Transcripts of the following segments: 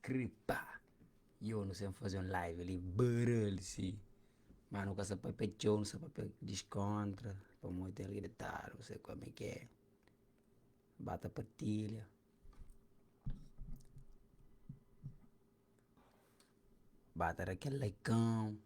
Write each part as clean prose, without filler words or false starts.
Kripa Yo nu sen faze un live li baralho si Ma nu ka sa papia txeu nu sa papia diskontra Pamodi ten algen ditadu nu sai kome ke Ba ta partilha Ba ta da kel likeão.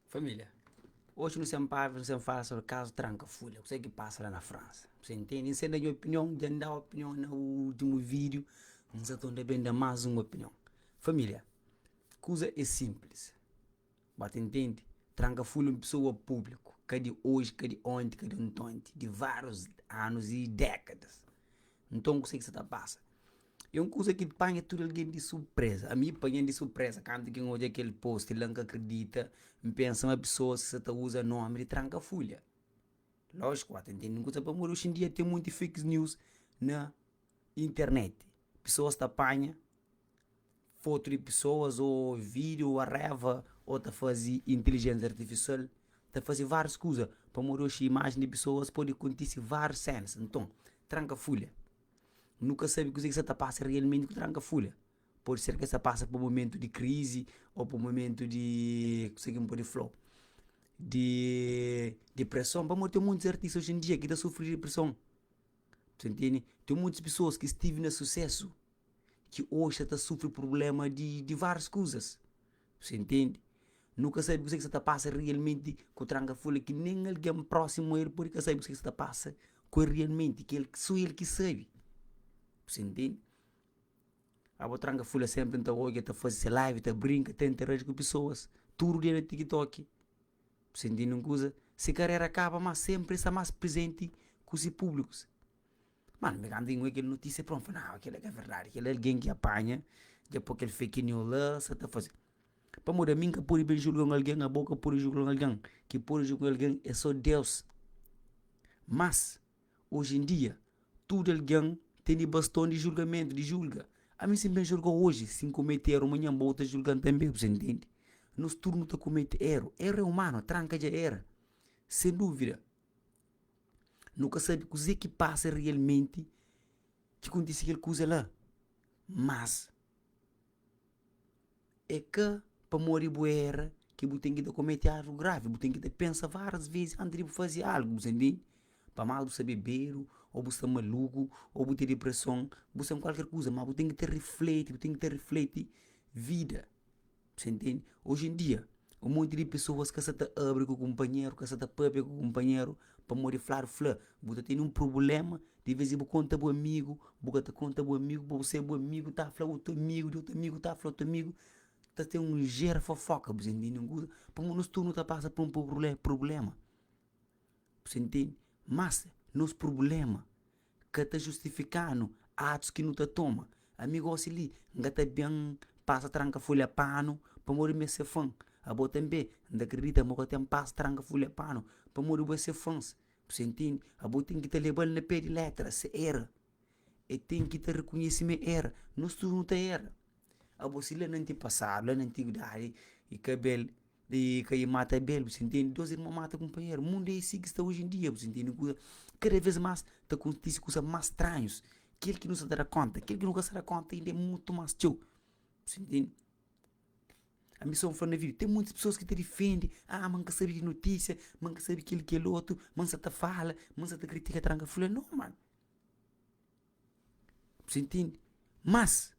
Família, oji nu sen palavras nu sen fala sobri kazu tranka fulha, kuzê ki pasa la na Fransa. Você entende? N sen da nha opinion, dja N da opinion na últimu vídiu, N sa ta ben da más un opinion. Família, kuza é sinplis, ba ta intende? Tranka fulha é un pesoa públiku, ka di oji, ka di onti, ka di ontonti, di várius anus i dékadas. Nton kuzê ki sa ta pasa? É un kuza ki panha tudu algen di surpreza. Ami panha-m di surpreza kantu ki N odja kel post la, N ka kridita. N pensa ma pesoas ki sa ta uza nomi di tranka fulha. Lójiku, ata ntende un kuza pamodi oxi en dia ten monti fake news na internet. Pesoas ta panha fotu di pesoas ô vídiu ô areva ô ta faze intelijénsia artifisial, ta faze várius kuza pamodi oxi imajen di pesoas pode kontise várius sénas. Nton, tranka fulha. Nu ka sabe kuzê ki sta ta pasa realmenti ku tranka fulha. Pode ser ki el sta pasa pa un momentu di krizi ô pa un momentu di kuzê ki N pode fla-u di depreson pamodi ten montis artista oji en dia ki ta sufri di depreson. Bu ntende? Ten montis pesoas ki stive na susésu ki oji sta ta sufri prubléma di di várius kuzas. Bu ntende? Nu ka sabe kuzê ki sta ta pasa realmenti ku tranka fulha ki nen algen prósimu a el pode ka sabe kuzê ki sta ta pasa ku el realmenti ki el sô el ki sabe. Bu ntende? Abo tranka fulha sénpri N ta odja ta faze se live ta brinka ta interaji ku pesoas tudu dia na tiktok. Bu ntende un kuza? Se karera kaba má sénpri el sta más prizenti ku se públikus. Mano, mi kantu N obi kel notísia pronto, N fla, nau, kel-la ka verdadi, kel-la algen ki panha, dja poi kel fake news la, sa ta faze. Pamodi ami N ka pode ben julga un algen, abo ka pode julga un algen, ki pode julga un algen é sô Deus. Mas, oji en dia, tudu algen tene baston di julgamentu, di julga. Ami si N ben julga-u oji, si N komete eru manhan, bo ta julga-m tanbe, bu sa ntende? Nos tudu nu ta komete eru, eru é umanu, tranka dja era, sen dúvida. Nu ka sabe kuzê ki pasa realmenti ki kontise kel kuza la. Mas é ka pamodi bu era ki bu ten ki ta komete algu gravi. Bu ten ki ta pensa várias vezes antis di bu faze algu, bu sta ntende? Pa más bu sta bebedu, ô bu sta maluku, ô bu ten depreson, bu sta kualker kuza, má bu ten ki ta rifleti, bu ten ki ta rifleti vida. Você ntende? Oji en dia, un monti di pesoas ka sa ta abri ku kunpanheru, ka sa ta pâpia ku kunpanheru, pamodi fladu fla, bu ta tene un prubléma, di vês di bu konta bu amigu, bu ka ta konta bu amigu, pa bu ser bu amigu ta fla otu amigu, di otu amigu ta fla otu amigu, ta ten un jera fofoka, bu ta ntende un kuza? Pamodi nos tudu nu ta pasa pa un prubléma, bu ta ntende? Mas nos prubléma ka ta justifika-nu atus ki nu ta toma. Ami gósi li, N ka ta ben pasa tranka fulha panu pamodi mi é se fan. Abo tanbe, N ta kridita ma bu ka ten pasa tranka fulha panu pamodi bu é se fans. Bu sa intende? Abo ten ki ta leba-l na pé di letra, se era. E ten ki ta rekonhese ma e era. Nos tudu nu ta era. Abo si la na antipasadu, la na antiguidadi, i ka bel I ka i mata Abel, bu sa intende? 2 irmon mata kunpanheru. Mundu é si ki sta oji en dia, bu sa intende? Kuza kada vês más ta kontise kuza más stranhus. Kel ki nu sa ta da kónta, kel ki nu ka sa da kónta inda é mutu más txeu. Bu intende? Ami so N fla na vida, ten monti pesoas ki ta difende, ah ma N ka sabe di notísia, ma N ka sabe kel kel otu, ma N sa ta fala, ma N sa ta kritika tranka fulha. No mano. Bu intende? Mas,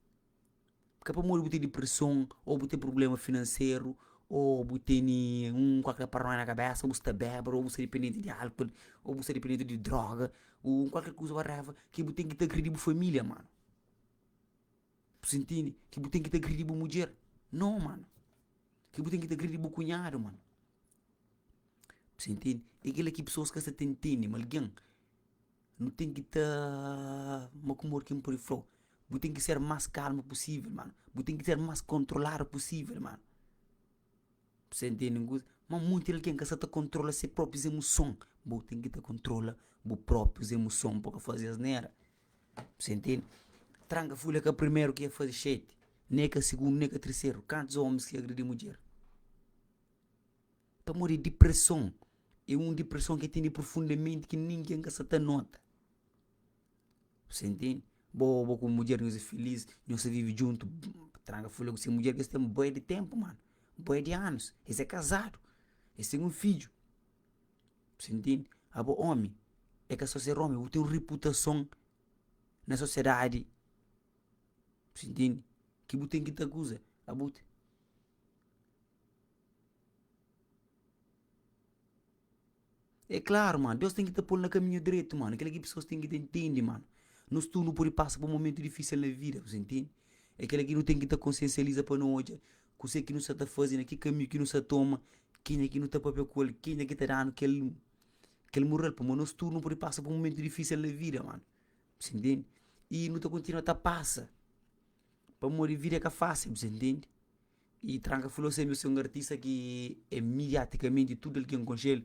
ka pamodi bu ten dipreson, ô bu ten prubléma finanseru, ô bu tene un kualker paranoia na kabésa, ô bu sta bébadu, ô bu sta dipendenti di álkol, ô bu sta dipendenti di droga, ô un kualker kuza whatever, ki bu ten ki ta agridi bu família, mano. Bu sta intende? Ki bu ten ki ta agridi bu mudjer. No, mano. Ki bu ten ki ta agridi bu kunhadu, mano. Bu sta intende? É kel-la ki pesoas ka sta ta intende, ma algen nu ten ki ta, ma kumodi ki N pode fla-u? Bu ten ki ser más kalmu pusível, mano. Bu ten ki ser más kontroladu pusível, mano. Bu sta intende un kuza? Ma monti algen ka sta ta kontrola se próprius emoson. Bu ten ki ta kontrola bu próprius emoson pa ka faze asnera. Bu sta intende? Tranka fulha ka primeru ki e faze xeti, ne ka sigundu, ne ka triseru. Kantus omis ki agridi mudjer? Pamodi dipreson é un dipreson ki tene profundamenti ki ningen ka sa ta nota. Bu sta intende? Bo, bo ku mudjer nhos é filis, nhos ta vive djuntu, tranka fulha ku se mudjer ki es ten bué di ténpu, mano, bué di anus, es é kazadu, es ten un fidju. Bu sta intende? Abo ómi, é ka sô ser ómi, bu ten un riputason na sosiadadi, bu sta intende? Ki bu ten ki ta kuza, abo. É klaru, mano, Deus ten ki ta pô-l na kaminhu dretu, mano. Kel-la ki pesoas ten ki ta intende, mano. Nos tudu nu pode pasa pa un momentu difísil na vida, bu intende? É kel-la ki nu ten ki ta konsiensializa pa nu odja kuzê ki nu sta ta faze, na ki kaminhu ki nu sta toma, kenha ki nu ta pâpia ku el, kenha ki ta da-nu kel kel mural. Pamodi nos tudu nu pode pasa pa un momentu difísil na vida, mano. Bu intende? I nu ta kontinua ta pasa, pamodi vida é ka fásil, bu intende? I Tranka Fulô sênpri ser un artista ki é midiatikamenti tudu algen konxe-l,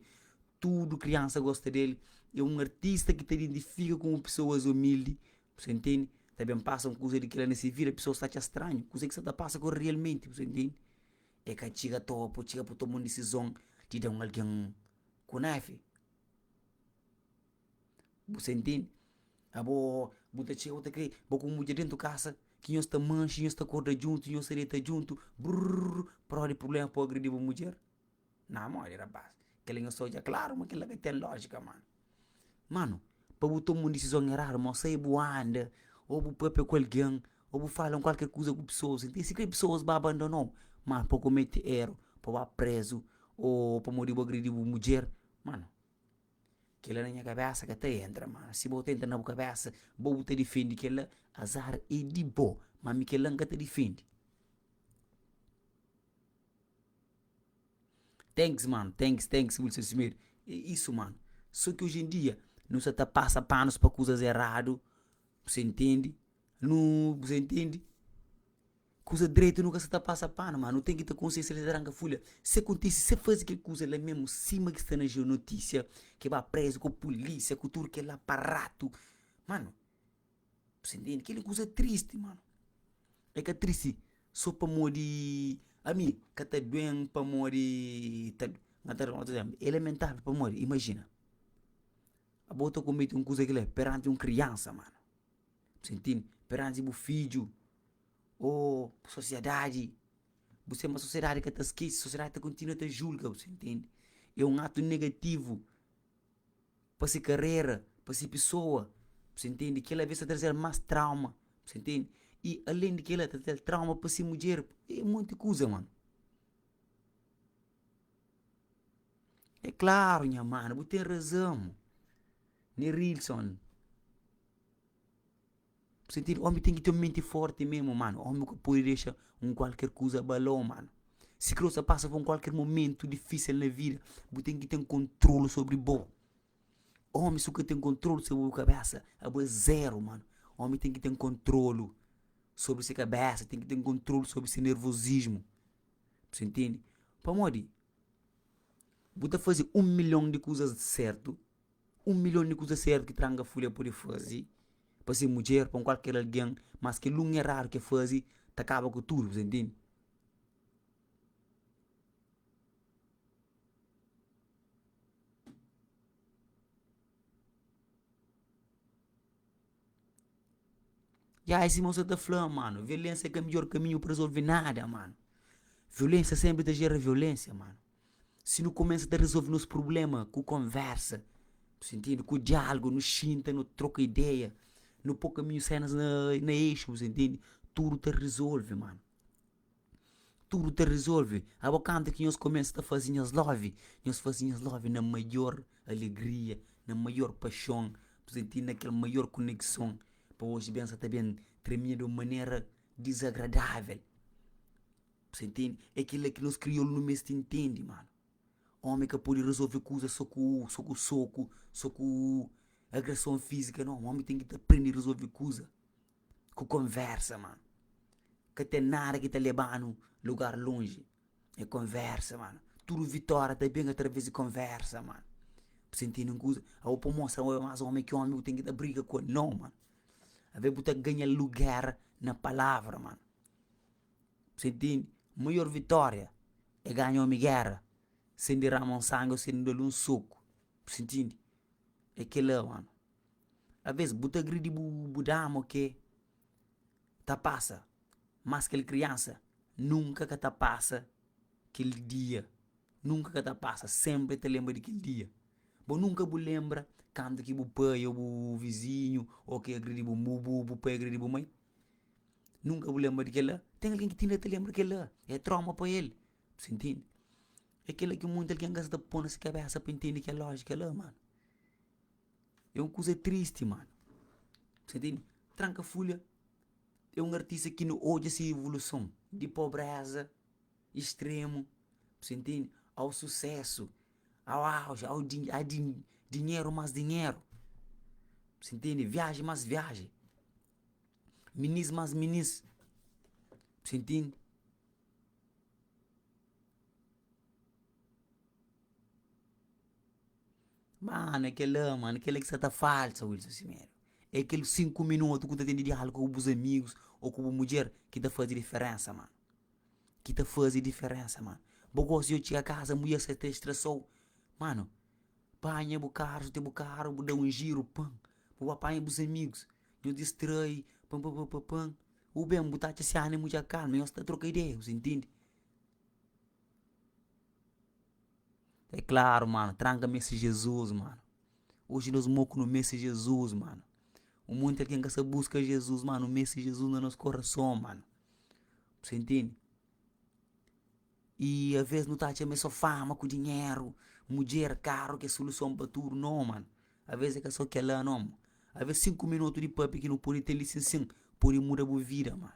tudu kriansa gosta del, é un artista ki ta identifika komu pesoas umildi, bu sa intende? Ta ben pasa un kuza di kila na se vida, pesoas ta atxa stranhu, kuze ki sa ta pasa ku el realmenti, bu sa intende? E ka txiga toa pa txiga pa toma un disizon di da un algen ku nefi. Bu sa intende? Abo bu ta txega bu ta kre bo ku mudjer dentu kasa ki nhos ta manxe, nhos ta korda djuntu, nhos ta deta djuntu, brrr prodi di prubléma pa agridi bu mudjer? Na modi rapaz, kel-la nhos ta odja klaru ma kel-la ka ten lójika manu. Manu, pa bu toma un disizon eradu ma sai bu anda ô bu pâpia ku algen ô bu fala un kualker kuza ku pesoas, sikre pesoas ba abandona-u, ma pa komete éru, pa ba prézu ô pamodi bu agridi bu mudjer, manu. Kel-la na nha kabésa ka ta entra, mano. Si bo ta entra na bu kabésa, bo bu ta difende kel-la, azar é di bo. Má mi kel-la N ka ta difende. Thanks, mano. Thanks, thanks, Wilson Simeiro. É isu, mano. Sô ki oji en dia, nu sa ta pasa panus pa kuzas eradu. Bu sa intende? Nu, bu sa intende? Kuza dretu nu ka sa ta pasa panu, ma nu ten ki ta konsiensia li ta ranka fulha. Se kontise, se faze kel kuza la memu sima ki sta na geonotísia, ki ba prezu ku pulísia, ku tudu kel aparatu. Manu, bu sa ntende? Kel kuza tristi, manu. É ka tristi so pamodi ami ka ta duen pamodi ta N ta da un izénplu, é lamentável pamodi imajina, abo ta komete un kuza kila peranti un kriansa, manu. Bu sa ntende? Peranti bu fidju. Ô sosiadadi, bu sabe ma sosiadadi ka ta skese, sosiadadi ta kontinua ta julga, bu intende? É un atu negativu pa se karera, pa se pesoa, bu intende? Kel alvês ta traze-l más trauma, bu intende? I alén di kel-la ta traze-l trauma pa se mudjer, é monti kuza, mano. É klaru nha mano, bu ten razon, Nerilson. Sentidu, omi ten ki ten un menti forti memu, manu. Omi ka pode dexa un kualker kuza abala-u, manu. Si kre bu sta pasa pa un kualker momentu difisil na vida, bu ten ki ten kontrolu sobri bo. Omi si bu ka ten kontrolu sobri bu kabesa, abo é zeru, manu. Omi ten ki ten kontrolu sobri se kabesa, ten ki ten kontrolu sobri se nervozismu. Bu sta intende? Pamodi bu ta faze un milhon di kuzas sertu. Un milhon di kuza sértu ki tranka fulha pode faze pa se mudjer, pa un kualker algen, mas kel un eradu ki el faze ta kaba ku tudu, bu ta intende? Ya, é sima bu sa ta fla, mano, violénsia é ka midjór kaminhu pa rezolve nada, mano. Violénsia sénpri ta jera violénsia, mano. Si nu kumesa ta rezolve nos prubléma ku konvérsa, bu sa ntende, ku diálugu, nu xinta, nu troka ideia, nu pô kaminhu sénas na na eixu, bu sa ntende, tudu ta rezolve, mano. Tudu ta rezolve. Abo kantu ki nhos kumesa ta faze nhos love, nhos faze nhos love na maior alegria, na maior paxon, bu sa ntende, na kel maior konekson, pa oji ben sa ta ben tremia di un manera dizagradável. Bu sa intende? É kel-la ki nos kriolu nu meste intende, mano. Ómi ka pode rezolve kuza sô ku sô ku soku, sô ku agreson fízika, nau. Ómi ten ki ta prende rezolve kuza ku konversa, mano. Ka ten nada ki ta leba-nu lugar lonji, é konversa, mano. Tudu vitória ta ben através di konversa, mano. Bu sa intende un kuza? Abo pa mostra ma bo é más ómi ki ómi, bu ten ki ta briga ku el, nau, mano. Aves bu ta ganha-l lugar na palavra, mano. Bu intende? Maior vitória é ganha omi géra sen dirama un sangi ô sen da-l un soku. Bu intende? É kel-la, mano. Aves bu ta agridi bu bu dama ô ke, ta pasa, mas kel kriansa nunka ka ta pasa kel dia, nunka ka ta pasa, sénpri el ta lenbra di kel dia. Bo nunka bu lenbra kantu ki bu pai ô bu vizinhu ô ke agridi bu bu bu pai agridi bu mai? Nunka bu lenbra di kel-la? Ten algen ki tinda ta lenbra kel-la, é trauma pa el, bu sa intende? É kel-la ki monti algen ka sa ta pô na se kabésa pa intende kel lójika la, mano. É un kuza tristi, mano. Bu sa intende? Tranka Fulha é un artista ki nu odja se evoluson di pobréza extremu, bu sa intende? Au susésu, au auge, au dinheru más dinheru, bu sa intende? Viaji más viaji. Minis más minis. Bu sa intende? Mano, é kel-la, mano, kel-la ki sa ta falta, Wilson Semedo. É kel 5 minutu ku ta ten di diálogu ku bus amigus ô ku bu mudjer ki ta faze diferénsa, mano. Ki ta faze diferénsa, mano. Bo gosi di txiga kaza, mudjer sa ta stresa-u. Mano, panha bu karu, si bu ten bu karu, bu da un jiru, pan, bu ba panha bus amigus. Nhos distrai, pan pa pa pa pan. U ben, bu ta atxa se animu dja kalma, nhos ta troka ideia, bu sa intende? É klaru, mano, tranka meste Jezus, mano. Oji nos moku nu meste Jezus, mano. Un monti algen ka sa buska Jezus, mano, nu meste Jezus na nos korason, mano. Bu sa intende? I aves nu ta atxa ma é so fama ku dinheru, mudjer, karu ki é soluson pa tudu. No, mano. Aves é ka so kel-la, no. Aves 5 minutu di papia ki nu pode ten li sin sin pode muda bu vida, mano.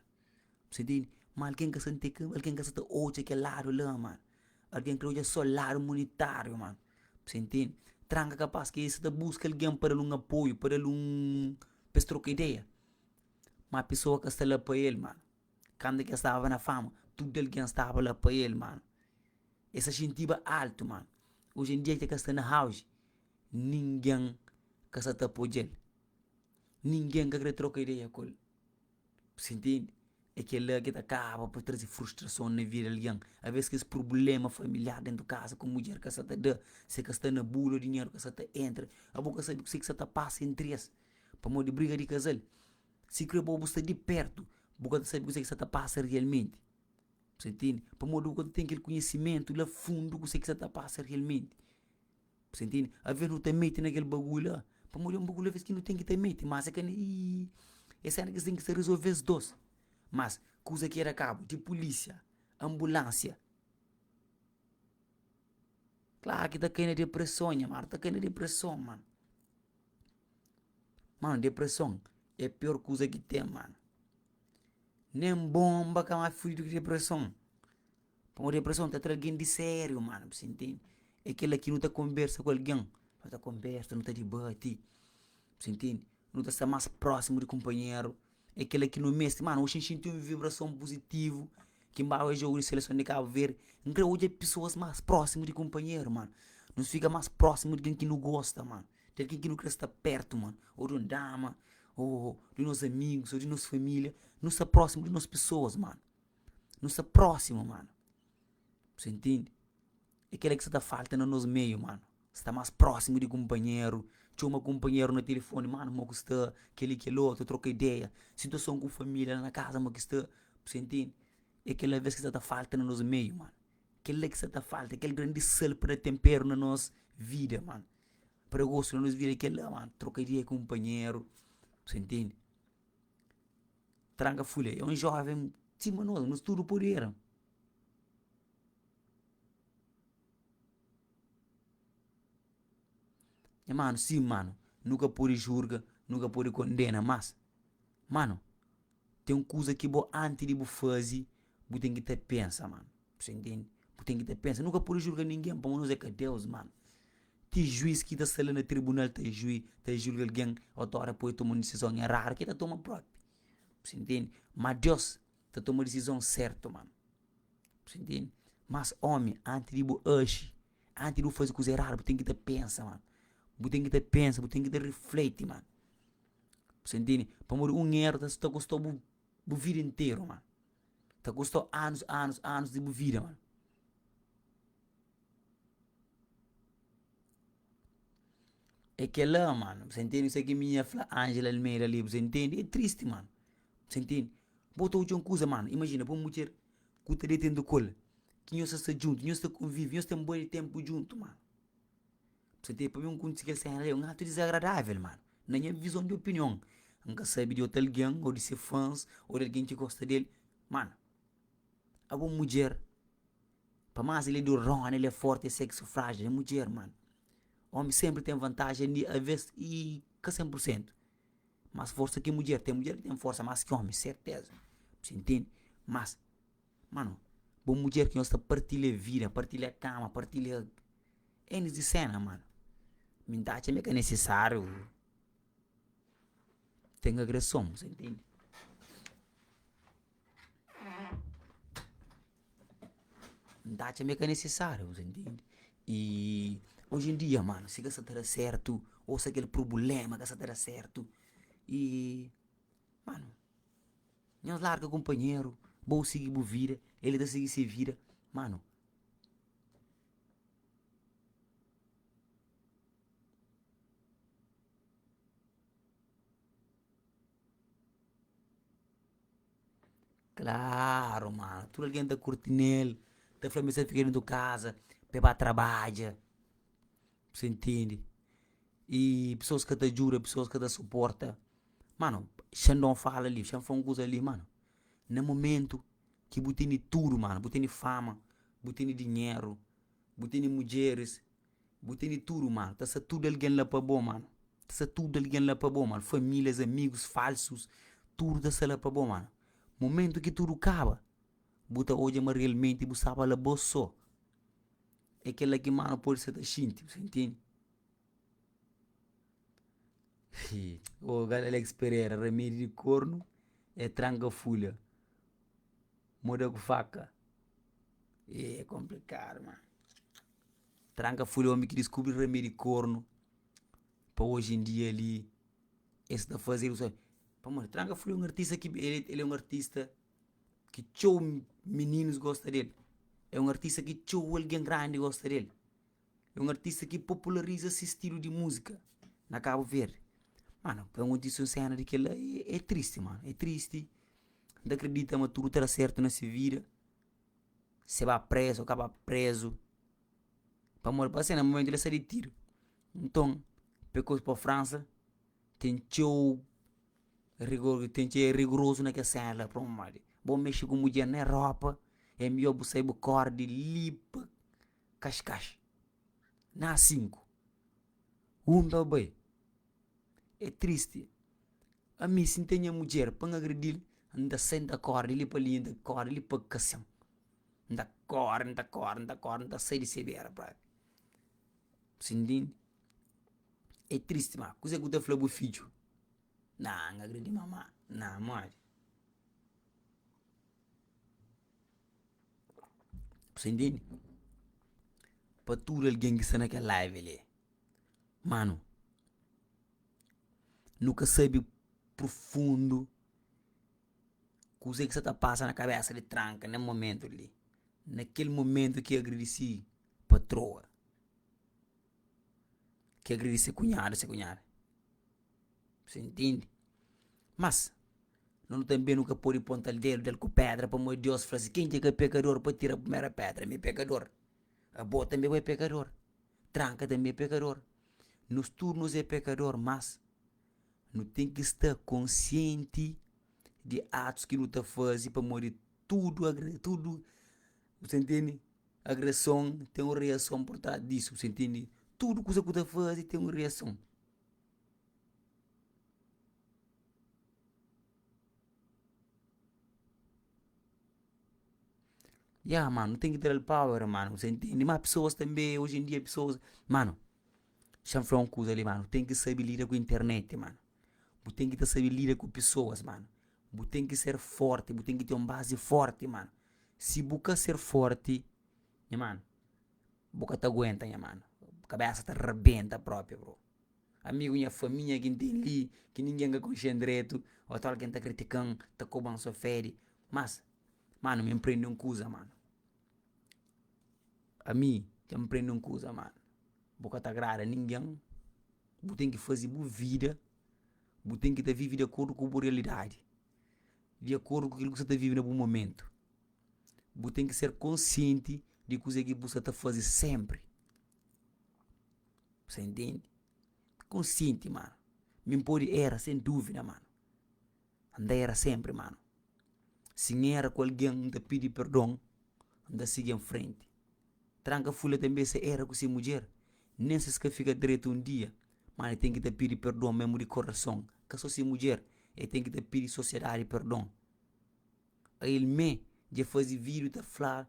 Bu sa intende? Ma algen ka sa algen ka sa ta odja kel ladu la, mano. Algen kre odja so ladu munitáriu, mano. Bu sa intende? Tranka kapas ki el sa ta buska algen pa da-l un apoiu, pa da-l un, pa es troka ideia. Ma pesoa ka sta la pa el, mano. Kantu ki el staba na fama, tudu algen staba la pa el, mano. El sa xintiba altu, mano. Oji en dia ki el ka sta na auji, ningen ka sa ta apoia-l. Ningen ka kre troka ideia ku el. Bu sa intende? É kel-la ki ta kaba pa traze frustrason na vida di algen. Alvês kes prubléma familiar déntu kaza ku mudjer ka sa ta da, si ka sta na bula, dinheru ka sa ta entra, abo ka sabe kuzê ki sa ta pasa entri es. Pamodi briga di kazal, sikrê bo bu sta di pértu, bu ka ta sabe kuzê ki sa ta pasa rialmenti. Bu sa intende? Pamodi bu ka ta ten kel konhisimentu la fundu kuzê ki sa ta pasa rialmenti. Bu sa intende? Alvês nu ta mete na kel bagulho la, pamodi é un bagulho alvês ki nu ten ki ta mete, mas é ka é sena ki ten ki sta rezolve es dos. Mas kuza ki é da kabu di pulísia, anbulánsia, klaru ki ta kai na depreson nha mano, ta kai na depreson mano. Mano, depreson é pior kuza ki ten mano. Nen bonba ka más fudidu ki depreson. Pamodi depreson ta tra algen di sériu, mano, bu sa intende? É kel-la ki nu ta konbersa ku algen, nu ta konbersa, nu ta dibati, bu sa intende? Nu ta sta más prósimu di kunpanheru, é kel-la ki nu meste. Mano, oxi N xinti un vibrason puzitivu ki N ba odja jogu di seleson di Kabu Verdi, N kre odja pesoas más prósimu di kunpanheru, mano. Nu fika más prósimu di ken ki nu gosta, mano, di algen ki nu kre sta pértu, mano, ô di un dama, ô di nos amigus, ô di nos família, nu sta prósimu di nos pesoas, mano. Nu sta prósimu, mano. Bu intende? É kel-la ki sa ta falta na nos meiu, mano. Sta más prósimu di kunpanheru. Txoma kunpanheru na tilifoni, manu mo ki sta, kel-li kel otu, troka ideia, situason ku família la na kaza mo ki sta, bu sa intende? É kel-la vez ki sa ta falta na nos meiu, manu. Kel-la ki sa ta falta, kel gran di sal pa da tenperu na nos vida, manu. Pa da gostu na nos vida é kel-la, manu, troka ideia ku kunpanheru, bu sa intende? Tranka fulha é un jóven sima nos, nos tudu pode era. Nha manu, sim manu, nu ka pode julga, nu ka pode kondena, mas manu, ten un kuza ki bo anti di bu faze, bu ten ki ta pensa manu, bu sa intende? Bu ten ki ta pensa, nu ka pode julga ningen pamodi nos é ka Deus manu. Ti juiz ki ta sta la na tribunal ta jui, ta julga algen, otu ora pode toma un disizon eradu ki el ta toma propi, bu sa intende? Ma Deus ta toma disizon sertu manu, bu sa intende? Mas omi, anti di bu aji, anti di bu faze kuza eradu, bu ten ki ta pensa manu, bu ten ki ta pensa, bu ten ki ta rifleti manu, bu sa intende? Pamodi un eru ta ta kustau bu bu vida interu manu, ta kustau anus, anus, anus di bu vida manu. É kel-la manu, bu sa intende kuzê ki mi nha fla Angela Almeida li, bu sa intende? É tristi manu, bu sa intende? Bo ta odja un kuza manu, imajina pa un mudjer ku ta deta dentu ku el, ki nhos ta sta djuntu, nhos ta konvive, nhos ten boi di tenpu djuntu manu, bu sa intende? Pa mi un kontise kel sena li é un atu dizagradavel manu, na nha vizon di opinion, N ka sabe di otu algen ô di se fans ô di algen ki gosta di el, manu, abo mudjer. Pa más el é durona, el é forti, é sexo frágil, é mudjer, mano. Omi senpri ten vantajen di aves i ka 100 pur sentu. Más forsa ki mudjer, ten mudjer ki ten forsa más ki omi, serteza. Bu sa intende? Mas, mano, bo mudjer ki nhos ta partilha vida, partilha kama, partilha N di sena, mano. Mi N ta atxa ma é ka nisisáriu ten agreson, bu sa intende? N ta atxa ma é ka nisisáriu, bu ta ntende? I oji en dia, manu, si ka sa ta da sértu ô si kel prubléma ka sa ta da sértu i, manu, nhos larga kunpanheru, bo sigi bu vida, el ta sigi se vida, manu. Klaru mano, tudu algen ta kurti nel, ta fla ma el sa fika dentu kaza pa el ba trabadja, bu sa intende? I pesoas ka ta djuda, pesoas ka ta suporta. Mano, Xandon fala li, xa-m fla un kuza li, mano, na mumentu ki bu tene tudu, mano, bu tene fama, bu tene dinheru, bu tene mudjeris, Bu tene tudu mano, ta sta tudu algen la pa bo mano, ta sta tudu algen la pa bo mano, familias, amigus falsus, tudu ta sta la pa bo mano. Momentu ki tudu kaba, bu ta odja ma realmenti bu staba la bo so. É kel-la ki mano pode sta ta xinti, bu sta intende? Ô Alex Pereira, ramedi di kornu é tranka fulha, moda ku faka, é konplikadu mano. Tranka fulha omi ki diskubri ramedi kornu pa oji en dia li es ta faze pamodi tranka fulha é un artista ki el é un artista ki txeu mininus gosta del é un artista ki txeu algen grandi gosta del é un artista ki populariza se stilu di múzika na Kabu Verdi mano pa kontise un sena di kel-la é tristi mano é tristi N ta kridita ma tudu ta da sertu na se vida. Se ba prezu o ka ba prezu pamodi pa sena mumentu el sta ditidu nton pa e pa fransa ten txeu rigor ten txeu rigorozu na kes sena la pamodi bo mexe ku mudjer na eropa é midjor bu sai bu kore di li pa kaxkax na A5 un ta bai é tristi. Ami si N ten nha mudjer pa N agredi-l, N ta sai N ta kóre di li pa li, N ta kóre di li pa kasin. N ta kóre, N ta kóre, N ta kóre, N ta sai di se bera propi. Bu ntende? É tristi ma kuzê ku ta fla bu fidju? Nah, N agredi mama, nah modi? Bu ntende? Pa tudu algen ki sta na kel live li, manu. Nu ka sabe profundu kuzê ki sta ta pasa na kabésa di Tranka na momentu li, na kel momentu ki agradisi patroa. Ki agredi se kunhadu, se kunhada. Você entende? Mas, nu tanbe nu ka pode ponta-l dedu, da-l ku pedra, pamodi Deus fla si, ken ki é ka pekador pa tira primera pedra? Mi é pekador. Abo tanbe bo é pekador. Tranka tanbe é pekador. Nos tudu nos é pekador, mas nu ten ki sta konsienti di atus ki nu ta faze pamodi tudu tudu, bu ta intende? Agreson ten un reason pur tras disu, bu ta intende? Tudu kuza ku ta faze ten un reason. Ya mano, nu ten ki tra-l power mano, bu ta intende? Má pesoas tanbe, oji en dia pesoas, mano, xa-m fla un kuza li mano, ten ki sabe lida ku internet mano, bu ten ki ta sabe lida ku pesoas mano, bu ten ki ser forti, bu ten ki ten un bazi forti mano, si bu ka ser forti nha mano, bu ka ta aguenta nha mano, kabesa ta rabenta propi bro. Amigu nha família ki N ten li, ki ningen ka konxe-m dretu, otu algen ta kritika-m, ta koba-m so fedi, mas Mano mi nprende un kuza mano Ami dja nprende un kuza mano Bu ka ta agrada ningen Bu ten ki faze bu vida Bu ten ki ta vive di akordu ku bu realidadi Di akordu ku kel ki bu sa ta vive na bu momentu Bu ten ki ser konsienti di kuze ki bu sa ta faze senpri Bu sa intende? Konsienti mano Mi npode era sen duvida mano N ta era senpri mano Si N era ku algen N ta pidi perdon N ta sigi en frenti Tranka fulha tanbe se era ku se mudjer Nen si es ka fika dretu un dia Ma el ten ki ta pidi perdon mesmu di korason Ka so se mudjer El ten ki ta pidi sosiedadi perdon El me dja faze vídiu ta fla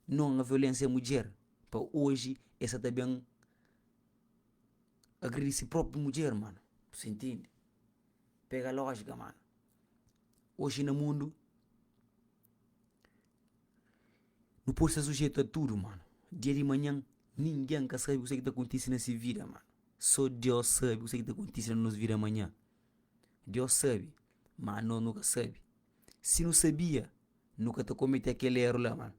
non a violensia mudjer Pa oji el sa ta ben agridi se propi mudjer mano Bu sa intende? Pega lójika mano Oji na mundu Nu pode sta sujetu a tudu mano Dia di manhan ningen ka sabe kuzê ki ta kontise na se vida mano Sô Deus sabe kuzê ki ta kontise na nos vida manhan Deus sabe, má anos nu ka sabe Si nu sabia nu ka ta komete kel éru la mano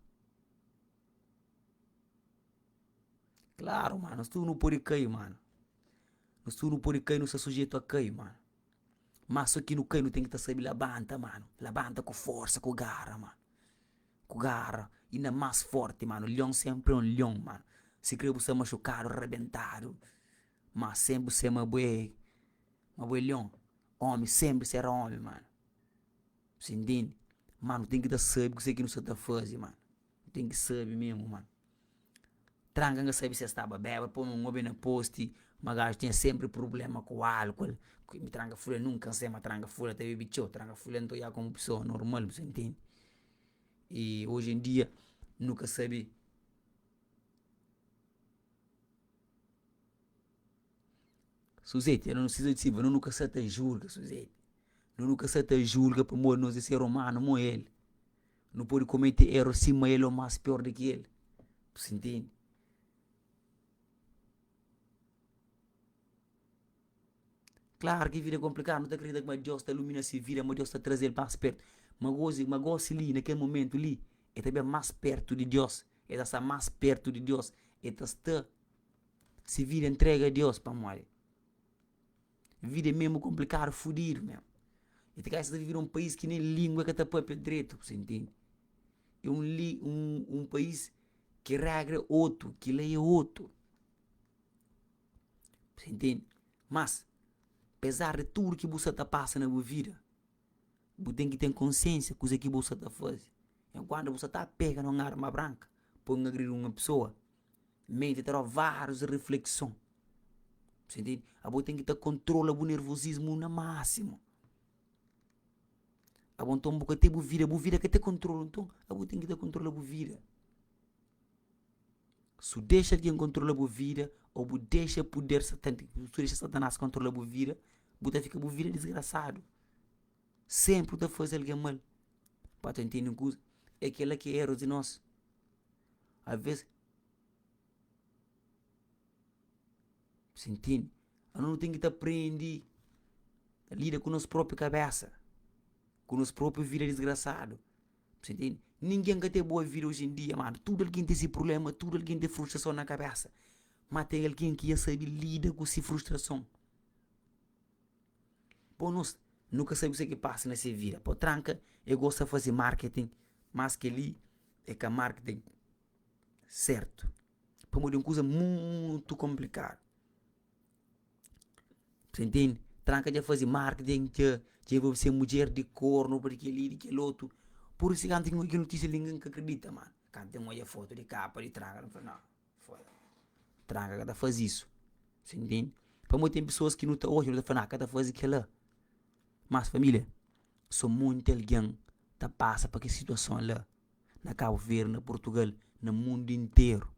Klaru mano, nos tudu nu pode kai mano Nos tudu nu pode kai, nu sta sujetu a kai mano Má so ki nu kai nu ten ki ta sabe labanta mano Labanta ku forsa, ku gara mano Ku gara, inda más forti mano Lion senpri é un lion mano Sikrê bu sta maxukadu, rabentadu Má senpri bu sema bu é Ma bu é lion Ómi senpri sera ómi mano Bu sa intende? Má nu ten ki ta sabe kuzê ki nu sta ta faze mano Nu ten ki sabe memu mano Tranka N ka sabe si es staba bébadu pô un obi na posti ma gaju tinha senpri prubléma ku álkuol Mi tranka fulha nunka N sai ma tranka fulha ta bebe txeu Tranka fulha N ta odja komu pesoa normal bu sa intende I oji en dia nu ka sabe Suzete, nu nu ka sa ta julga Suzete Nu nu ka sa ta julga pamodi nos é ser umanu mo el Nu pode komete eru sima el ô más pior di ki el. Bu sa intende? Klaru ki vida é konplikadu, nu ta kridita ma Deus ta ilumina se vida, ma Deus ta traze-l más pértu. Ma gosi, ma gosi li, na kel momentu li, el ta ben más pértu di Deus, el ta sta más pértu di Deus, el ta sta se vida ntrega Deus pamodi Vida é mesmu konplikadu, fudidu mesmu. E ta kasa ta vive na un país ki nen lingua ka ta papia dretu, bu sa intende? É un li un un país ki regra é otu, ki lei é otu. Bu sa intende? Mas, apezar di tudu ki bu sa ta pasa na bu vida, bu ten ki ten konsiensia kuze ki bu sa ta faze. Enkuantu bu sa ta pega na un arma branka pa un agridi un pesoa, menti ta da várius reflekson. Você entende? Abo ten ki ta kontrola bu nervosismu na másimu. Abo nton bu ka ten bu vida, bu vida ka ten kontrolu, nton abo ten ki ta kontrola bu vida. Su dexa algen kontrola bu vida ô bu dexa puder satâniku, su dexa satanás kontrola bu vida, bu ta fika bu vida disgrasadu. Senpri bu ta faze algen mal. Pa ta intende un kuza, é kela ki é erus di nos. Alvês. Sintindi? Anu nu ten ki ta prende lida ku nos própi kabésa, ku nos própi vida disgrasadu. Sintindi? Ningen ka ten boa vida oji en dia, manu. Tudu algen ten se prubléma, tudu algen ten frustrason na kabésa. Má ten algen ki dja sabe lida ku se frustrason. Pô nos nu ka sabe kuzê ki pasa na se vida. Pô tranka e gosta faze marketing, mas kel-li é ka marketing sertu. Pamodi é un kuza mutu konplikadu. Sa intende? Tranka dja faze marketing, dja dja envolve se mudjer di kornu pa di kel-li di kel otu. Pur isu kantu ki N odja kel notisia li N ka kridita mano. Kantu N odja fotu di kapa di tranka N fla nau. Foda. Tranka ka ta faze isu. Você entende? Pamodi ten pessoas ki nu ta odja, nu ta fla, nah, ka ta faze kela. Mas família, so monti algen ta pasa pa kes situason la na Cabo Verde, na Portugal, na mundu interu.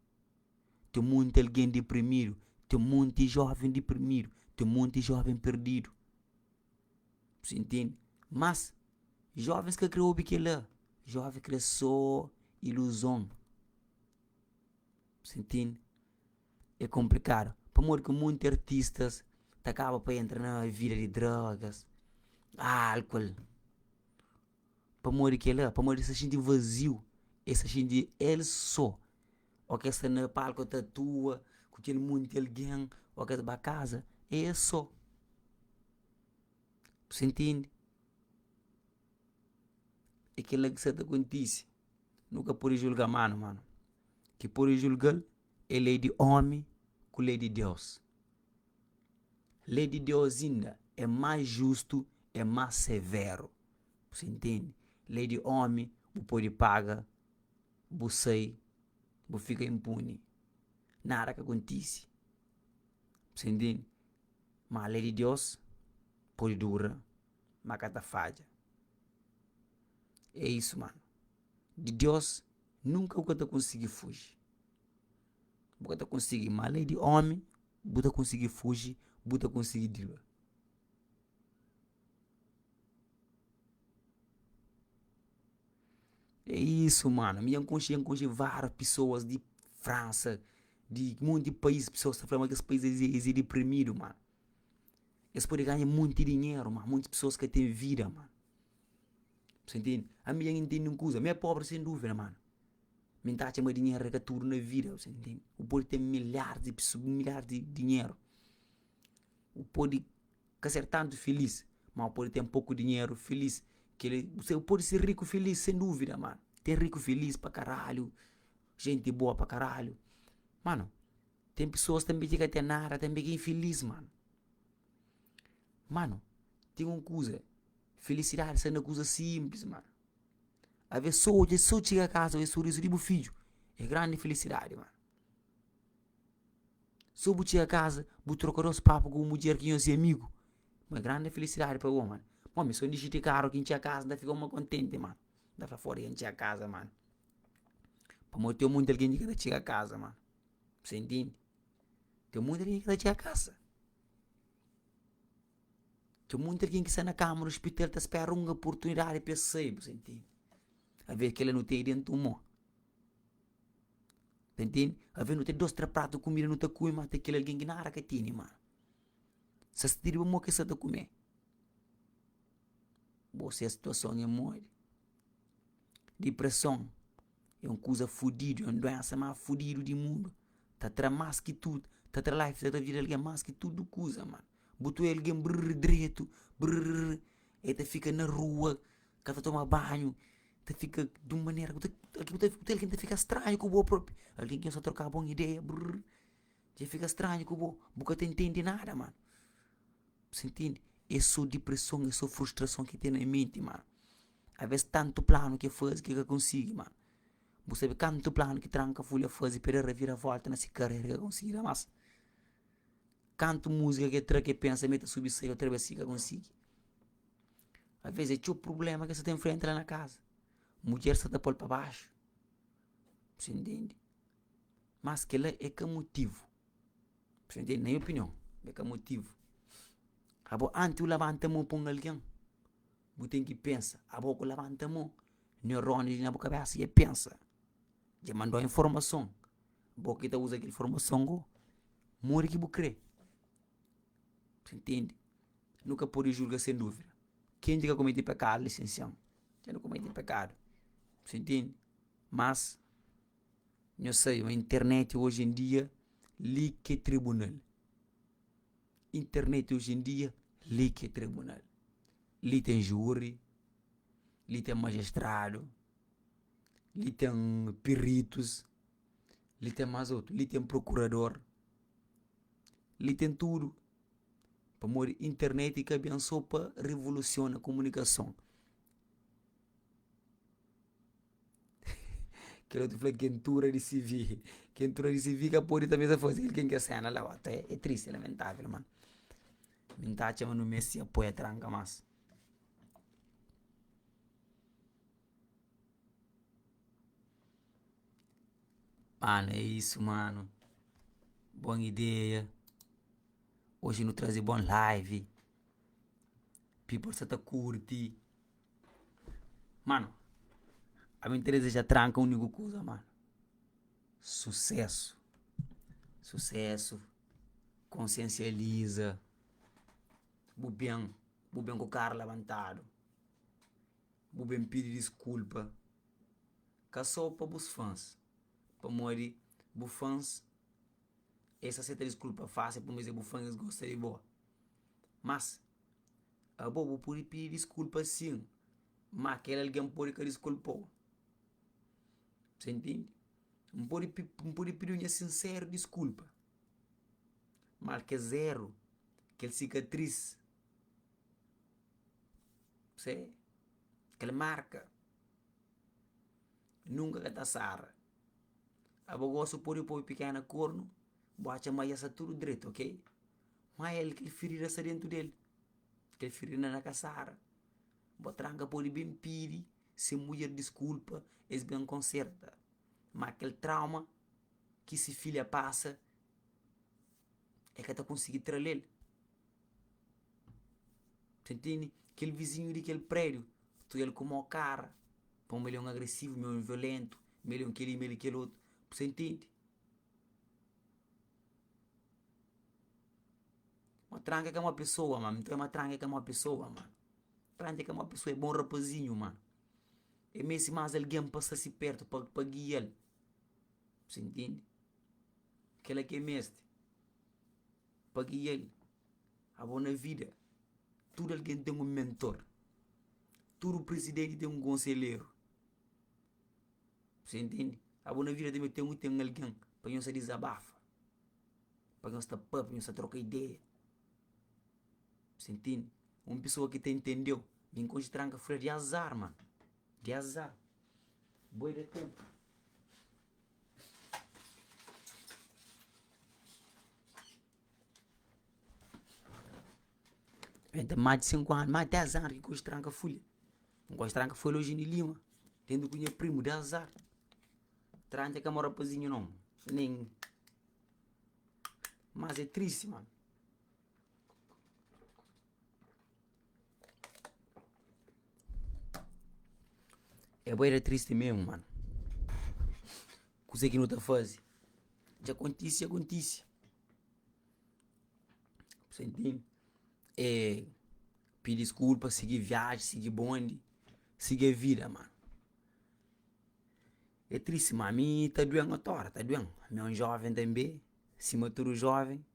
Ten monti algen deprimidu, ten monti joven deprimidu, ten monti joven perdidu. Você entende? Mas jovens ka kre obi kela. Joven kre so iluzon. Sintindi? É konplikadu. Pamodi ki monti artistas ta kaba pa entra na vida di drogas, álkuol. Pamodi kel-la? Pamodi es ta xinti vaziu, es ta xinti el sô. Ô ki es sta na palku ta atua ku kel monti algen, ô ki es ba kaza, é es sô. Bu sa intende? É kel-la ki sa ta kontise. Nu ka pode julga manu, manu. Ki pode julga-l é lei di ómi ku lei di Deus. Lei di Deus inda é más justu, é más severu. Bu sa intende? Lei di ómi bu pode paga, bu sai, bu fika inpuni, nada ka kontise. Bu sa intende? Má lei di Deus pode dura, má ka ta fadja. É isu, mano. Di Deus nunka bu ka ta konsigi fuji. Bu ka ta konsigi. Ma lei di ómi bu ta konsigi fuji, bu ta konsigi dribla. É isu, mano. Mi dja N konxe, dja N konxe várias pesoas di Fransa, di monti país. Pesoas ta fla ma kes país es é deprimidu, mano. Es pode ganha monti dinheru, ma monti pesoas ka ten vida, mano. Você entende? Ami dja N intende un kuza, mi é pobri sen dúvida, mano. Mi N ta atxa ma dinheru é ka tudu na vida, você entende? Bu pode ten milharis di pesoas, milharis di dinheru. Bu pode ka ser tantu filis, ma bu pode ten poku dinheru filis. Keli, bu pode ser riku filis sen dúvida, mano. Ten riku filis pa karalhu, jenti boa pa karalhu. Mano, ten pesoas tanbe ki ka ten nada, tanbe ki é infilis, mano. Mano, ten un kuza, felisidadi sta na kuza sinplis, mano. Aves so odja, so txiga kaza odja surizu di bu fidju, é grandi felisidadi, mano. So bu txiga kaza, bu troka dos papu ku bu mudjer ki nhos é amigu, ma é grandi felisidadi pa bo, mano. Mo mi so N dixi di karu ki N txiga kaza, N ta fika uma kontenti, mano. N ta fla, foda, dja N txiga kaza, mano. Pamodi ten monti algen ki ka ta txiga kaza, mano. Bu intende? Ten monti algen ki ka ta txiga kaza. Ten monti algen ki sta na kama di ospital ta spera un oportunidadi pa es sai, bu intende? Aves kila nu tene dentu mô. Ta intende? Aves nu ten dos, tres pratu di kumida nu ta kume, ma ten kel algen ki nada ka tene, mano. Sa sta riba mô ki es sa ta kume. Bo se situason é modi? Dipreson é un kuza fudidu, é un duénsa más fudidu di mundu. Ta tra más ki tudu, ta tra life, ta tra vida di algen más ki tudu kuza, mano. Bu ta odja algen brrr dretu, brrr, el ta fika na rua, ka ta toma banhu, ta fika di un manera ku ta algen ta fika stranhu ku bo propi. Algen ki nhos ta troka bon ideia, brrr, dja fika stranhu ku bo, bu ka ta intende nada, mano. Bu intende? É so dipreson, é so frustrason ki ten na menti, mano. Aves tantu planu ki e faze ki e ka konsigi, mano. Bu sabe kantu planu ki Tranka Fulha faze pa e da reviravolta na si karera e ka konsigi da más. Kantu múzika ki e tra ki e pensa ma e ta subi sai otra bes ki ka konsigi. Aves é txeu prubléma ki e sa ta infrenta la na kaza. Mudjer sa ta pô-l pa baxu. Bu intende? Mas kel-la é ka motivu. Bu intende? Na nha opinion, é ka motivu. Abo antis bu labanta mon pa un algen. Bu ten ki pensa, abo ku labanta mon, neuróniu li na bu kabésa dja pensa, dja manda-u informason, bo ki ta uza kel informason go, modi ki bu krê. Bu ntende? Nu ka pode julga sen dúvida. Ken ki ka komete pekadu li sen sen, dja nu komete pekadu. Bu ntende? Mas, nhos sabe ma internet oji en dia. Li ki é tribunal. Internet oji en dia, li ki é tribunal. Li ten júri, li ten majistradu, li ten piritus, li ten más otu, li ten prokurador, li ten tudu. Pamodi internet ka ben so pa revolusiona komunikason. Kel otu fla kentura di CV. Kentura di CV ka pode tanbe ta faze kel ken ke sena la. Ota é tristi, é lamentavel man. Mi N ta atxa ma nu meste apoia tranka más. Mano, é isso mano. Bon ideia. Oji nu traze bon live. People sa ta kurti. Mano, ami N ta deseja tranka úniku kuza mano, susesu, susesu, konsiensializa, bu ben, bu ben ku kara labantadu, bu ben pidi diskulpa, ka so pa bus fans, pamodi bu fans es ta seta diskulpa fasil pamodi es é bu fan es gosta di bo, mas. Abo bu pode pidi diskulpa sin, má kel algen pode ka diskulpa-u. Sa intende? N pode N pode pidi-u nha sinseru diskulpa, má kes éru, kel sikatris, se, kel marka, nunka ka ta sara. Abo gosi bu pode poi pikena kornu, bu atxa ma dja sta tudu dretu, ok? Má el, kel firida sta déntu di el. Kel firida na ka sara. Bo tranka pode ben pidi se mudjer diskulpa, es ben konserta. Má kel trauma ki se filha pasa, el ka ta konsigi tra-l el. Ta ntende? Kel vizinhu di kel prédiu ta odja-l ku mau kara, pamodi el é un agresivu, el é un violéntu, ma el é un kel-li, ma el é kel otu. Bu ta ntende? Ma tranka é ka mau pesoa ma, ma tranka é ka mau pesoa ma, tranka é ka mau pesoa, é bon rapazinhu ma, el meste más algen pa sta si pertu pa pa gia-l, bu ntende? Kila ki el meste, pa gia-l. Abo na vida tudu algen ten un mentor, tudu prizidenti ten un konselheru, bu ntende? Abo na vida tanbe ten ku ten algen pa nhos ta dizabafa. Pa nhos ta papia, nhos ta troka ideia. Sa intende? Un pesoa ki ta intendeu. Mi N konxe tranka fla di azar man, di azar. Boi da tenpu. Ben ten más di 5 anu, más di 10 anu ki N konxe tranka fulha. N konxe tranka fulha oji di Lima, dentu ku nha primu, di azar. Tranka ka mau rapazinhu nau, nen. Mas é tristi mano. É bué da tristi mesmo mano. Kuzê ki nu ta faze? Dja kontise, dja kontise. Você entende? É pidi diskulpa, sigi viaji, sigi bondi, sigi a vida mano. É tristi ma mi ta duen otora, ta duen. Mi é un joven tanbe, sima tudu joven.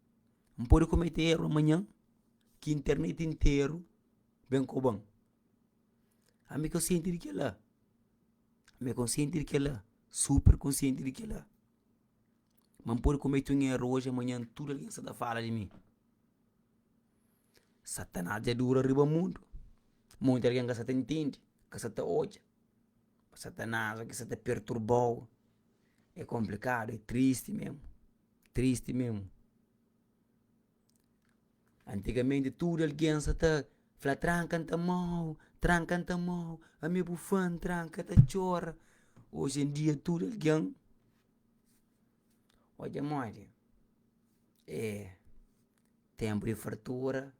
N pode komete eru amanhan ki internet interu ben koba-m. Ami konsienti di kila, ami é konsienti di kila, super konsienti di kila. Ma N pode komete un eru oji, amanhan tudu algen sta ta fala di mi. Satanás dja dura riba mundu, monti algen ka sa ta intende, ka sa ta odja. Satanás ki sa ta perturba-u é konplikadu, é tristi mésmu, tristi mésmu. Antigamenti tudu algen sa ta fla tranka N ta ama-u, tranka N ta ama-u, ami é bu fan tranka ta txora. Oji en dia tudu algen odja modi é tenpu di fartura,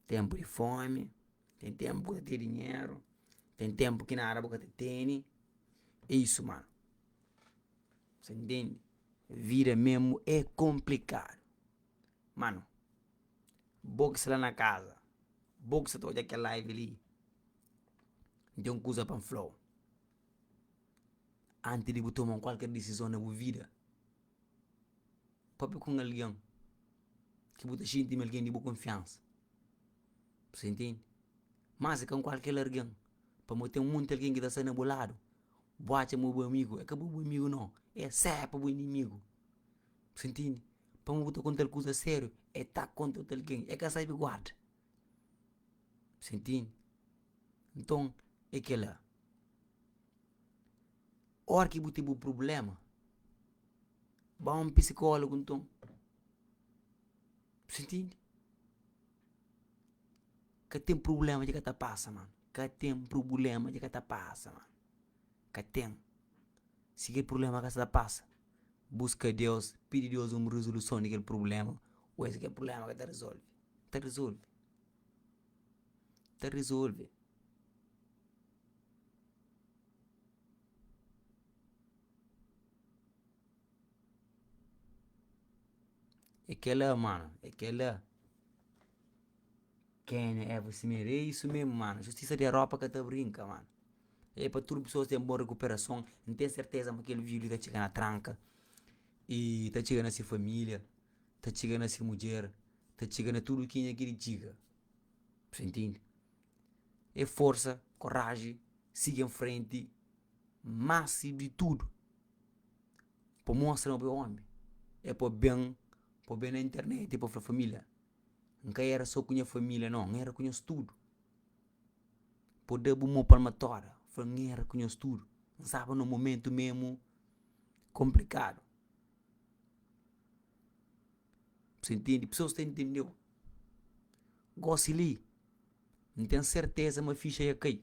tenpu di fomi. Ten ténpu ki ta ten dinheru, ten ténpu ki nada bu ka ta tene. É isu mano. Sa ntende? Vida mesmu é konplikadu. Mano, bo ki sta la na kaza, bo ki sta ta odja kel live li, N ten un kuza pa N fla-u. Antis di bu toma kualker disizon na bu vida. Papia ku un algen ki bu ta xinti ma algen di bu kunfiansa. Bu sa intende? Mas é ka kualker algen, pamodi ten monti algen ki ta sta na bu ladu, bu atxa ma bu amigu, é ka bu amigu nau, é sépa bu inimigu. Bu sa intende? Pamodi bu ta konta-l kuza sériu, el ta konta otu algen, el ka sabe guarda. Bu sa intende? Nton, é kel-la. Óra ki bu ten bu prubléma, ba un pisikólogu nton. Bu sa intende? Ka ten prubléma ki ka ta pasa mano, ka ten prubléma ki ka ta pasa mano, ka ten. Si kel prubléma ka sta ta pasa, buska Deus, pidi Deus un rizoluson di kel prubléma, ô es kel prubléma ka ta rizolve, ta rizolve, ta rizolve. É kel-la mano, é kel-la. Kenha é você mesmo? É isso mesmo, mano. Justiça de Europa ka ta brinka, mano. É pa tudu pessoas ten bon recuperason. N ten serteza ma kel vídeo ta txiga na tranka e ta txiga na se família, ta txiga na se mudjer, ta txiga na tudu kenha ki di txiga. Você entende? É forsa, koraji, siga en frenti, más di tudu, pa mostra ma bo é omi, é pa ben, pa ben na internet pa fla família. N ka era so ku nha família nau, N era ku nhos tudu. Po da bu mo palmatória, fla N era ku nhos tudu. N staba na un momentu memu konplikadu. Bu sa intende? Pesoas ta intende-u. Gósi li, N ten serteza ma fixa dja kai.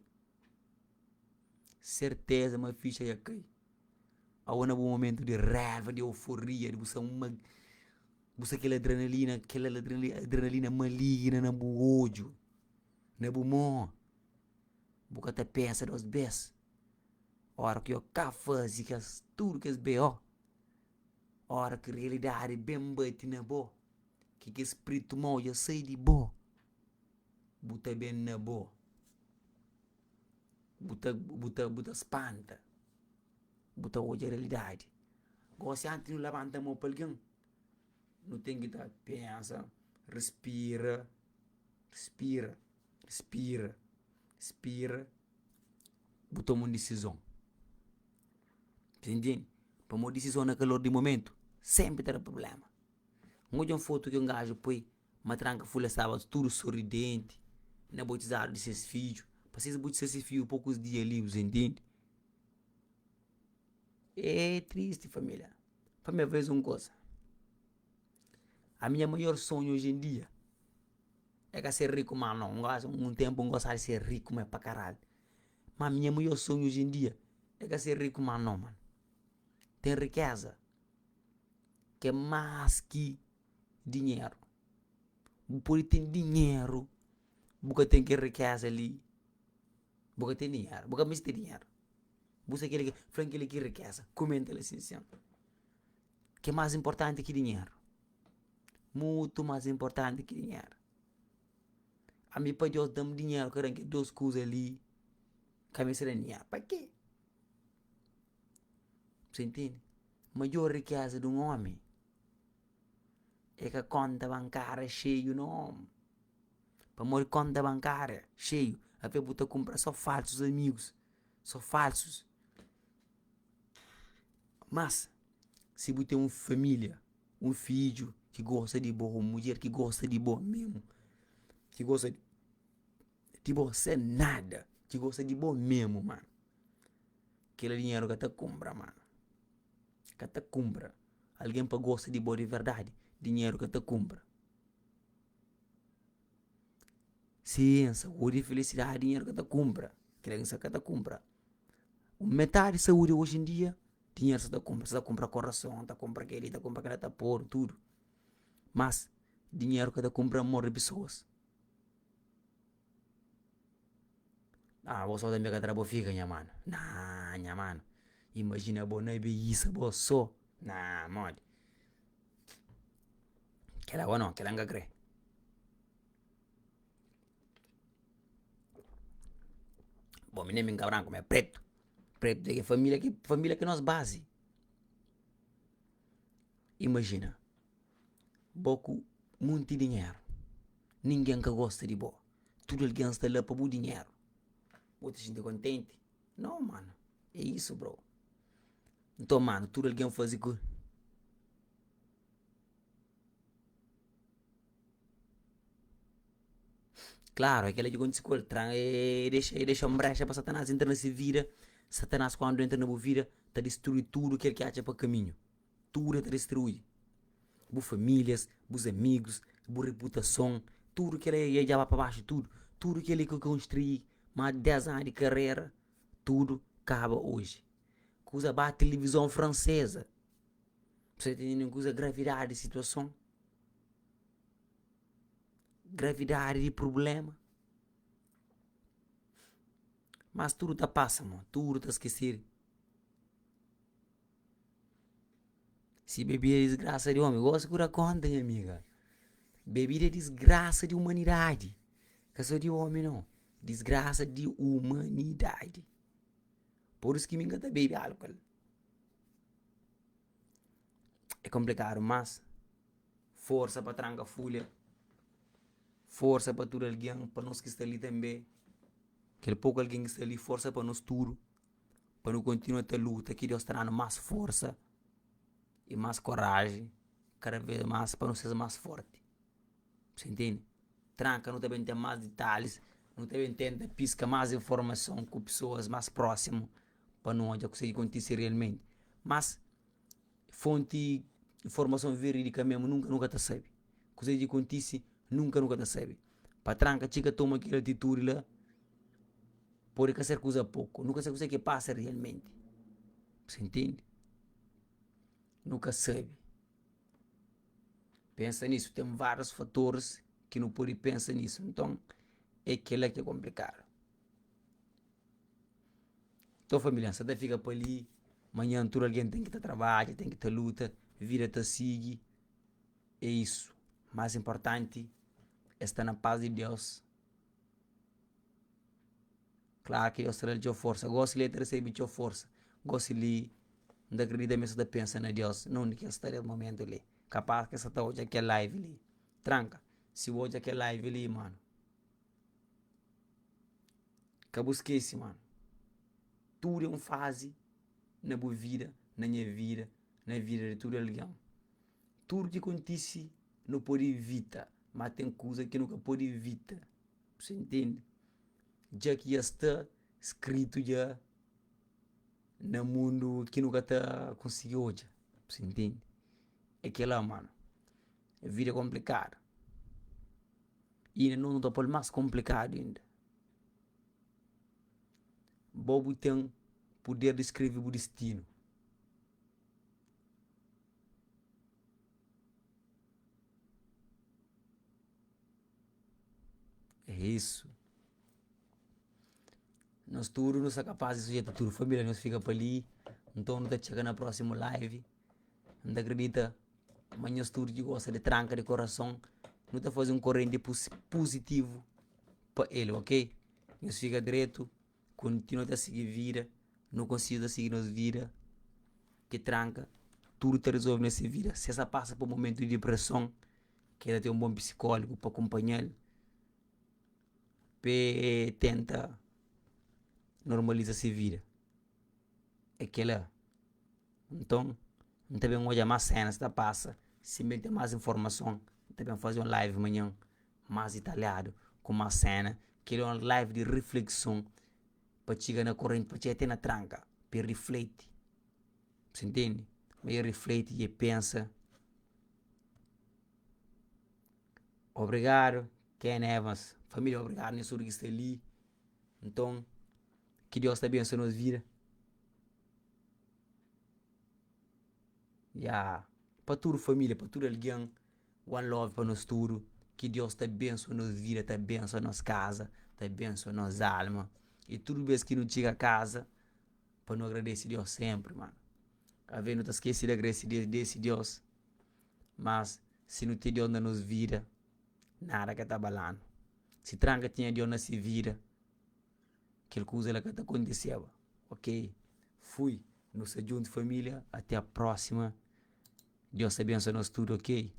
Serteza ma fixa dja kai. Aô na bu momentu di raiva, di euforia, di bu sta uma Bu sta kel adrenalina, kel adrenalina maligna na bu odju, na bu mô. Bu ka ta pensa dos bês. Óra ki yo ka faze kes tudu kes BO, óra ki realidadi ben bati na bo, ki kes spritu mau dja sai di bo, bu ta ben na bo, bu ta bu ta bu ta spanta, bu ta odja realidadi. Gósi antis di nu labanta mô pa algen, nu ten ki ta pensa, respira, respira, respira, respira, bu toma un disizon. Ta intende? Pamodi disizon na kalor di momentu sénpri ta da prubléma. N odja un fotu ki un gaju poi ma tranka fulha staba tudu soridenti na botizadu di ses fidju. Pa ses botisa ses fidju pokus dia li, bu ta intende? É tristi família. Família vez un koza. A minha maior sonho hoje em dia é ka ser riku má não. Un gosta, un tempu N gostaba di ser riku má pa karalhu. Má minha maior sonho hoje em dia é ka ser riku má não, mano. Ten rikeza ki é más ki dinheru. Bu pode ten dinheru, bu ka ten kel rikeza li, bu ka ten dinheru, bu ka meste dinheru. Bu sa keli ki fla-m keli ki rikeza Kumenta la sin sen Ke más inportanti ki dinheru Mutu más inportanti ki dinheru Ami pa Deus da-m dinheru ka da-m kel dos kuza li Ka meste da-m dinheru Pa ke? Bu intende? Maior rikeza di un omi É ka konta bankária xeiu no Pamodi konta bankária xeiu Avé bu ta kunpra so falsus amigus so falsus. Mas, si bu ten un família, un fidju ki gosta di bo, un mudjer ki gosta di bo memu, ki gosta di bo sen nada, ki gosta di bo memu, manu, kel dinheru ka ta kunpra, manu, ka ta kunpra. Algen pa gosta di bo di verdadi, dinheru ka ta kunpra. Sin, saúdi i felisidadi dinheru ka ta kunpra, krensa ka ta kunpra. Metadi saúdi oji en dia dinheru sa ta kunpra, sa ta kunpra korason, ta kunpra keli, ta kunpra kila, ta podu tudu. Mas dinheru ka ta kunpra amor di pesoas. Ah bo so tanbe ka tra bo fika nha manu, nah nha manu, imajina bo na beisa bo so, nah modi. Kela bo no, kela N ka kre. Bom, mi nem mi ka branku, mi é pretu. Pretu é ke família ki, família ki é nos bazi. Imajina. Bo ku munti dinheru, ningen ka gosta di bo, tudu algen sta la pa bu dinheru, bo ta xinti kontenti? No mano, é isu bro. Nton mano, tudu algen faze ku. Klaru, é kel-la ki kontise ku el, e dexa e dexa un brexa pa Satanás entra na se vida. Satanás kandu entra na bu vida, ta distrui tudu kel ki atxa pa kaminhu. Tudu el ta distrui. Bu famílias, bus amigus, bu reputason, tudu kel-la e dja ba pa baxu tudu. Tudu kel-li ki bu konstrui más di 10 anu di karera, tudu kaba oji. Kuza ba tilivizon franseza, bu sa ta kuza gravidadi di situason. Gravidadi di prubléma. Mas tudu ta pasa mo, tudu ta skesedu. Si bebida é disgrasa di omi, gosi ku da konta nha amiga. Bebida é disgrasa di umanidadi, ka so di omi nau, disgrasa di umanidadi. Pur isu ki mi ka ta bebe álkol. É konplikadu mas. Forsa pa tranka fulha, forsa pa tudu algen, pa nos ki sta li tanbe, kel poku algen ki sta li, forsa pa nos tudu, pa nu kontinua ta luta, ki Deus ta da-nu más forsa i más koraji kada bes más pa nu ser más fórti. Bu ntende? Tranka nu ta ben ten más ditalhis, nu ta ben tenta piska más informason ku pesoas más prósimu pa nu odja kuzê ki kontise realmenti. Mas Fonti informason verídika mésmu nunka nu ka ta sabe. Kuzê ki kontise nunka nu ka ta sabe. Pa tranka txiga toma kel atitudi la pode ka ser kuza poku. Nu ka sabe kuzê ki pasa realmenti. Bu sa intende? Nu ka sabe. Pensa nisu, ten várius fatoris ki nu pode pensa nisu. Nton, é kel-la ki é konplikadu. Nton família N sa ta fika pa li Manhan tudu algen ten ki ta trabadja, ten ki ta luta Vida ta sigi, é isu Más inportanti é sta na pas di Deus Klaru ki Deus ta da-l txeu forsa Gósi li el ta resebe txeu forsa Gósi li N ta kridita ma el sa ta pensa na Deus Na undi ki el sta nes momentu li Kapaz ki el sa ta odja kel live li Tranka, si bu odja kel live li manu Ka bu skese mano, tudu é un fazi na bu vida, na nha vida, na vida di tudu algen. Tudu ki kontise nu pode ivita, má ten kuza ki nu ka pode ivita. Bu sa intende? Dja ki dja sta skritu dja na mundu ki nu ka ta konsigi odja. Bu sa intende? É kel-la mano, vida é konplikadu. Inda nos nu ta pô-l más konplikadu inda. Bo bu ten puder di skrebe bu distinu. É isu. Nos tudu nu sta kapaz di sujeita tudu. Família nos fika pa li. Nton nu ta txega na prósimu live. N ta kridita ma nhos tudu ki gosta di tranka di korason, nu ta faze un korenti puzitivu pa el, ok? Nhos fika dretu, kontinua ta sigi vida, nu konsigi ta sigi nos vida, ki tranka tudu ta rezolve na se vida. Si es ta pasa pa un momentu di dipreson, ki el ta ten un bon pisikólogu pa kunpanha-l, pa e tenta normaliza se vida. É kel-la. Nton, N ta ben odja más sénas ta pasa. Si N ben ten más informason, N ta ben faze un live manhan más ditalhadu, ku más séna. Kel-li é un live di riflekson pa txiga na korenti, pa txiga te na tranka, pa e rifleti. Bu sa intende? Pa e rifleti i e pensa. Obrigadu Ken Evans. Família, obrigadu nhos tudu ki sta li. Nton, ki Deus ta abênsua nos vida. Ya, pa tudu família, pa tudu algen, one love pa nos tudu, ki Deus ta abênsua nos vida, ta abênsua nos kaza, ta abênsua nos alma, i tudu bês ki nu txiga kaza, pa nu agradese Deus sénpri, mano. Avês nu ta skese di agradese Deus, mas si nu ten Deus na nos vida, nada ka ta abala-nu. Si tranka tinha Deus na se vida, kel kuza la ka ta kontiseba. Ok fui nu sta djuntu familia até a próxima Deus ta abençoa nos tudo ok.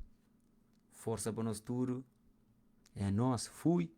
Forsa pa nos tudu. É nos. Fui.